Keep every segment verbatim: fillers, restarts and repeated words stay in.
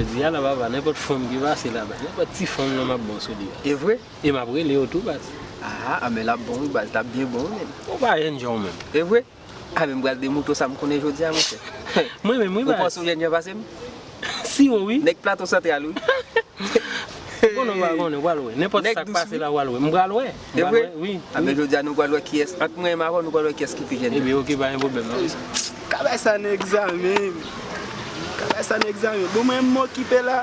Via la papa, nenpòt fanm ki pase la, nenpòt ti fanm nan m ap bon sou li. E vre? E m ap rele yo tou baz. Ah, ah, men l ap bon wi baz, l ap byen bon wi menm. Ou pa jèn jan ou menm. E vre? Ah, men m pral demoutre w sa m konnen jodi a, monchè. Mwen menm, wi, baz. Ou panse w jèn jan pase m? Siwo, wi. Nèg Plato Santral, wi. Ou konnen ou pa konnen, ou pral wè. Nenpòt sa k pase la, ou pral wè. Ou pral wè, wi. Ah, men jodi a, nou pral wè kiyès, ant mwen e Mawon, nou pral wè kiyès ki pi jèn. Ebyen, oke, pa gen pwoblèm, non. Ka bay sa nan egzamen. Ka bay sa nan egzamen. Bon, mwen, m okipe la.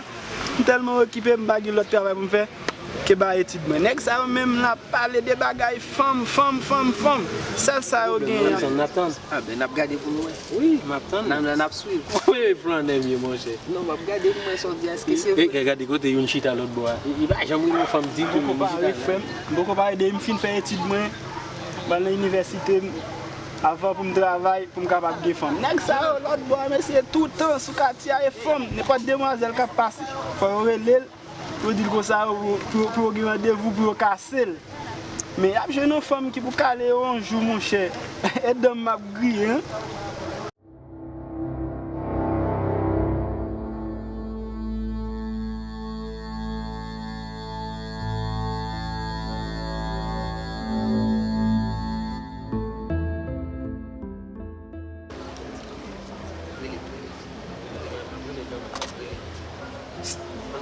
M tèlman okipe, m pa gen lòt travay pou m fè ke bay etid mwen. Nèg sa yo menm la pale de bagay fanm, fanm, fanm, fanm. Sèl sa yo genyen. N ap tann. Ah, ben, n ap gade pou nou wè. Wi, m ap tann. N ap, n ap swiv. Wi, flannè m ye, monchè. Non, m ap gade pou mwen sa w di a, èske se vre? E, gade kote youn chita lòt bò a. Li pa janm wè yon fanm ditou. M poko pare, frè m. M poko pare depi m fin fè etid mwen. M al nan inivèsite m. Avan pou m travay, pou m kapab gen fanm. Nèg sa yo, lòt bò a, mesye, toutan sou katye a, e fanm. Nenpòt demwazèl k ap pase, fò yo rele l, pou yo di l konsa, pou, pou, pou yo gen randevou, pou yo kase l. Men y ap jwenn yon fanm ki pou kale yo yon jou, monchè. E dan m m ap griye, en.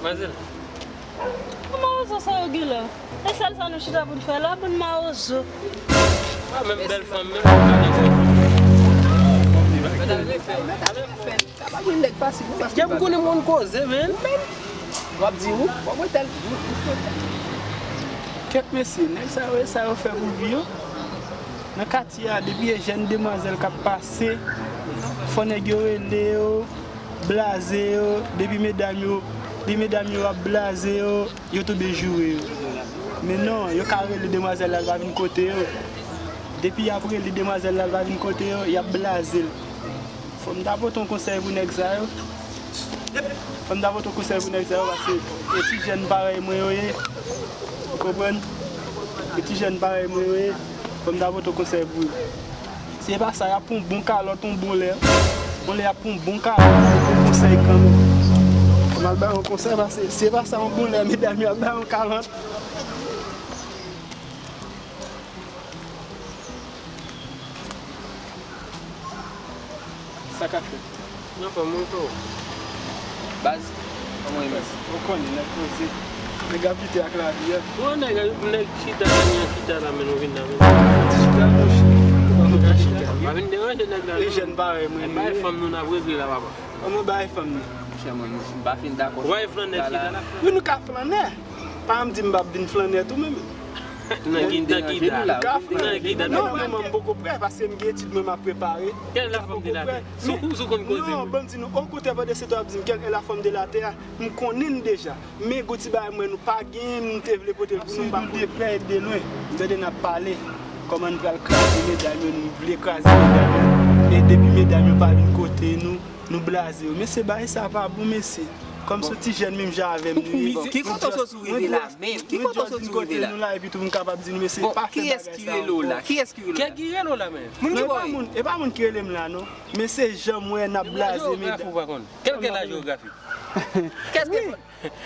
Madmwazèl. Ki mawozo sa yo gen la? E sèl sa nou chita pou n fè la, bann mawozo. Ah, menm bèl fanm, menm fanm. Sa pa gen nèg fasil, non, paske... Kè m konnen moun koze, men. W ap di ou, w ap wè tèl. Kèt mesye, nèg sa yo, e sa yo fè pou vi yo. Nan katye a, depi e jèn demwazèl k ap pase, fò nèg yo rele yo, blaze yo, depi medam yo, depi medam yo ap blaze yo, yo tonbe joure yo. Men non, yo ka rele demwazèl la, l pa vin kote yo. Depi y ap rele demwazèl la, l pa vin kote yo, y ap blaze l. Fò m ta pote yon konsèy pou nèg sa yo. Fò m ta pote yon konsèy pou nèg sa yo, paske e ti jèn parèy mwen yo ye. Ou konprann? E ti jèn parèy mwen yo ye. Fò m ta pote yon konsèy pou yo. Se pa sa, y ap pran yon bon kalòt, yon bon lè. Yon lè y ap pran yon bon kalòt, yon bon konsèy kanmenm. Fò m al bay yon konsèy, paske se pa sa, yon bon lè, medam yo ap bay yon kalòt. Sa k ap fèt? Nan fòm, wi, freo. Baz, kòman w ye, baz? Ou konnen, nèg poze. Nèg ap lite ak lavi a. Bon, nèg, nèg chita, nèg nan chita la, men nou vin la, men. Chita, nou chita. Pa vin deranje nèg la, non. E jèn parèy mwen, bay fanm nou n ap regle la, papa. Kòman bay fanm nou? Monchè, mwen, m pa fin dakò. Ou pa vle flannè chita la? Wi, nou ka flannè. Pa janm di m p ap vin flannè tou, menm. Nan ki, nan ki dat? Nan ki dat? Non, non, non, m poko prè, paske m gen etid mwen m ap prepare. Kèl la fòm de la tè? Sou, sou konn koze. Non, ban m di nou, okontrè, pandan se tan w ap di m kèl e la fòm de la tè a, m konnen l deja. Men gon ti bagay m wè nou pa gen, m te vle pote l pou nou, m pa konnen. De prè e de lwen, m tande n ap pale kòman n pral kraze medam yo, nou vle kraze medam yo. E depi medam yo pa vin kote nou, nou blaze yo. Mesye, bagay sa pa bon, mesye. Kòm se yon ti jèn menm jan avè m li ye. Ki kote w sot sou rive la menm? Ki kote w sot sou rive la? Nou la epi tou m kapab di nou, mesye, pa fè bagay sa ankò. Kiyès ki rele w la? Kiyès ki rele w la? Kiyès ki rele w la menm? Moun ki voye? E pa moun ki rele m la non. Men se jan m wè n ap blaze medam. Jewografi ou pa konn? Kèl ke la jewografi? Kèske...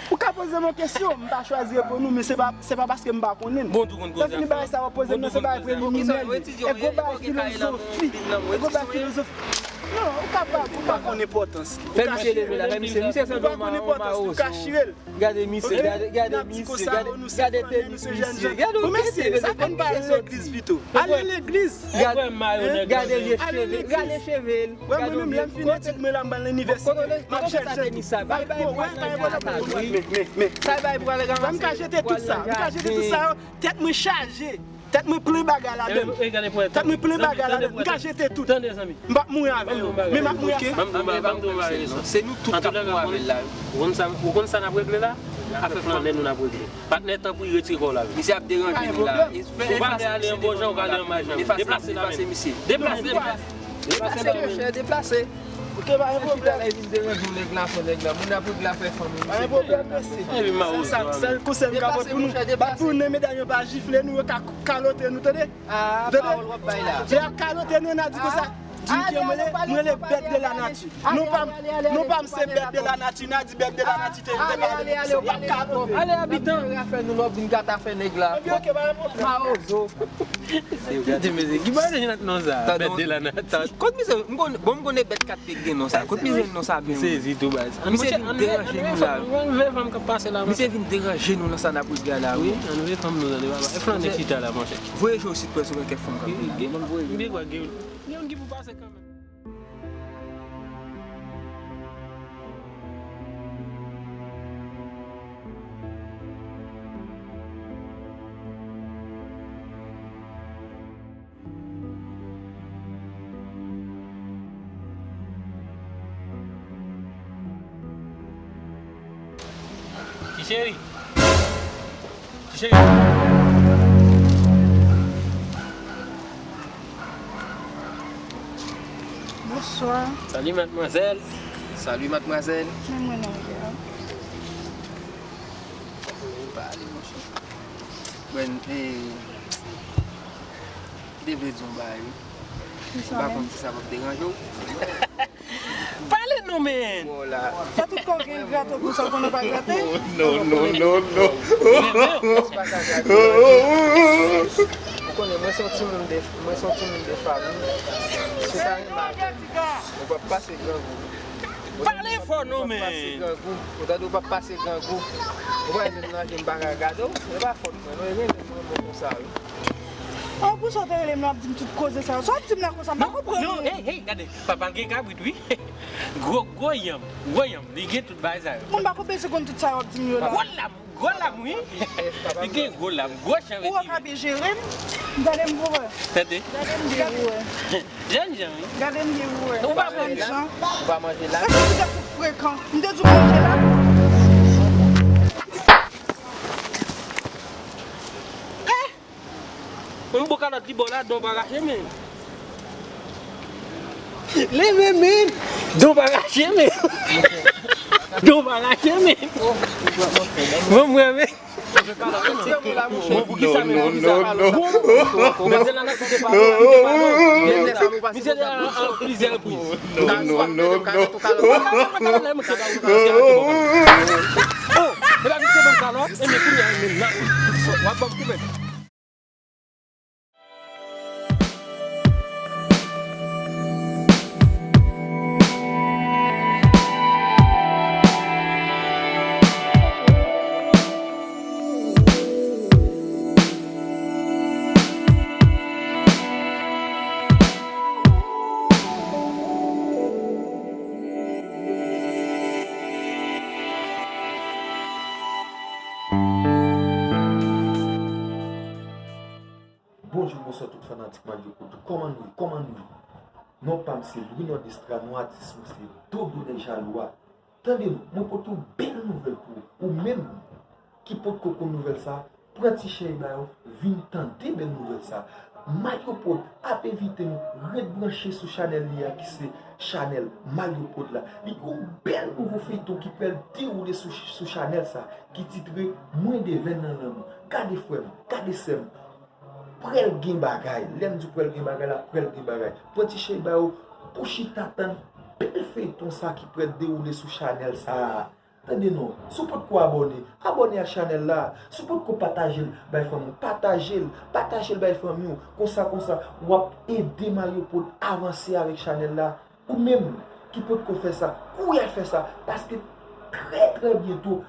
Ou ka poze m yon kesyon, m ta chwazi reponn ou, men se pa, se pa paske m pa konnen l. Bon, tou konn koze. Lè fini bagay sa, w ap poze m nan, se bagay preliminè li ye. E gwo bagay filozofi. E gwo bagay filozofi. Non, ou ka pa, ou pa konn enpòtans li. Fè misye leve la, fè misye, misye sanble yon mawo, mawo. Ou ka chire l. Gade misye, gade, gade misye, gade, gade tèt misye. Gade yon tèt tèt. Bon, mesye, sa fè n pa al legliz pito. Ale legliz. Gade, gade je cheve, gade cheve l. Wè, mwen menm, lè m fin etid mwen la, m pral nan inivèsite. M ap chèche tou. Bon, wè, pa gen pwoblèm. Men, men, men. Wè, m ka jete tout sa. M ka jete tout sa yo. Tèt mwen chaje. Tèt mwen plen bagay ladan l. Tèt mwen plen bagay ladan l. M ka jete tout. M p ap mouri avè yo. Men m ap mouri avè yo. Se nou tout k ap mouri avè l la. Ou konn sa, ou konn sa n ap regle la? Afè flannè nou n ap regle. Patnè, tanpri, retire kò w la. Misye ap deranje nou la. Ou pa vle ale an bon jan, ou ka ale an mal jan. Deplase la menm. Deplase, deplase. Deplase la menm. Deplase. Ok, pa gen pwoblèm. Chita la, vin deranje nèg la, fò nèg la. Moun ap regle afè fanmi. Pa gen pwoblèm, mesye. Sèl sa, sèl konsèy m ka pote pou nou. Bat pou nou, medam yo pa jifle nou, yo ka kalote nou, tande? Tande? Lè y ap kalote nou, n a di konsa. Di ke mwen le, mwen le bèt de la nati. Non pa, non pa m se bèt de la nati, n a di bèt de la nati te, te pa vle di sa. Y ap ka ale. Ale, abitan. Afè nou lòt vin gata fè nèg la. Ebyen, ok, ba m. Mawozo. Di mezye, ki bagay nan non sa? Bèt de la nati. Kot misye, m konn, bon, m konnen bèt kat te gen non sa. Kot misye non sa byen? M sezi tou baz. Misye vin deranje nou la. Ann veye fanm k ap pase la. Misye vin deranje nou nan sa n ap regle a la, wi. Ann veye fanm nou tande, papa. E flann nèg chita la, monchè. Voye je w si t wè si w wè kèk fanm k ap vin la. Gen youn ki pou pase kanmenm. Ti cheri. Ti cheri. Bonswa. Salut, mademoiselle. Salut, mademoiselle. Men mwen nan ri a. Pale, monchè. Bon, eh, m te vle di yon bagay, wi. M pa konn si sa p ap deranje w. Pale non, men. Sa tout kò gen grato pou sa, ou konnen pa grate? Non, non, non, non. Ou konnen, mwen se yon timoun de, mwen se yon timoun de fanmi. Si w ta renmen avè m, ou p ap pase grangou. Pale fò non, men. Ou tande, ou p ap pase grangou. Ou pa renmen m nan je m pa ka gade w. E pa fòt mwen non, e renmen mwen bon konsa, wi. Oh, pou sa w te rele m la, w ap di m tout koze sa yo. Sa w ap di m la konsa, m pa konprann. Non, hey, hey, gade, papa l gen kabrit, wi. Gwo, gwo yanm, gwo yanm, li gen tout bagay sa yo. Moun pa ko bezwen konn tout sa w ap di m yo la. Gwo lam, gwo lam, wi. Li gen gwo lam, gwo chan vle di. Ou wè ka byen jere m? Gade m pou wè. Tande. Gade m byen pou wè. Jènjan, wi. Gade m byen pou wè. Ou pa manje la? Ou pa manje la? Sa se ti gason frekan. M te di w manje la. Eh! Yon bon kalòt li ba w la, don pa rache, men. Leve, men. Don pa rache, men. Don pa rache, men. Bon, mwen, men. Bon, pou ki sa, men, pou ki sa? Non, non, non, non. Bon, gade la, nan kote pa, misye de an, an plizyè repriz. Non, non, non, non. Oh, e pa misye ban m kalòt, e men kounye a, men nan. W ap ban m koupe. Bonjou, bonswa tout fanatik Mario Prod. Kòman nou ye? Kòman nou ye? Non pa m se Louis Nord Extra, non atis mwen se Dodo Nèg Jalou a. Tande non, mwen pote yon bèl nouvèl pou ou. Ou menm ki potko konn nouvèl sa, pran ti chèy ba yo, vin tande bèl nouvèl sa. Mario Prod ap envite nou ret branche sou chanèl li a ki se chanèl Mario Prod la. Li gen yon bèl nouvo feyton ki pral dewoule sou, sou chanèl sa ki titre Mwen devèn nan lanmou. Gade frè m, gade sè m. Pral gen bagay. Lè m di w pral gen bagay la, pral gen bagay. Pran ti chèy ba yo pou chita tann bèl feyton sa ki pral dewoule sou chanèl sa. Tande non, si w potko abòne, abòne ak chanèl la. Si w potko pataje l bay fanmi w, pataje l, pataje l bay fanmi w. Konsa, konsa, w ap ede Mario Prod avanse avèk chanèl la. Ou menm ki potko fè sa, kouri al fè sa, paske trè, trè byento,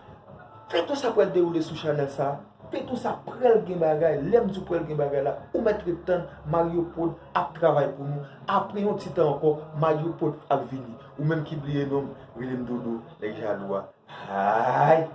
feyton sa pral dewoule sou chanèl sa. Feyton sa pral gen bagay, lè m di w pral gen bagay la, ou mèt ret tann, Mario Prod ap travay pou nou. Apre yon ti tan ankò, Mario Prod ap vini. Ou menm ki bliye non m, rele m Dodo, nèg Jalou a. Ay!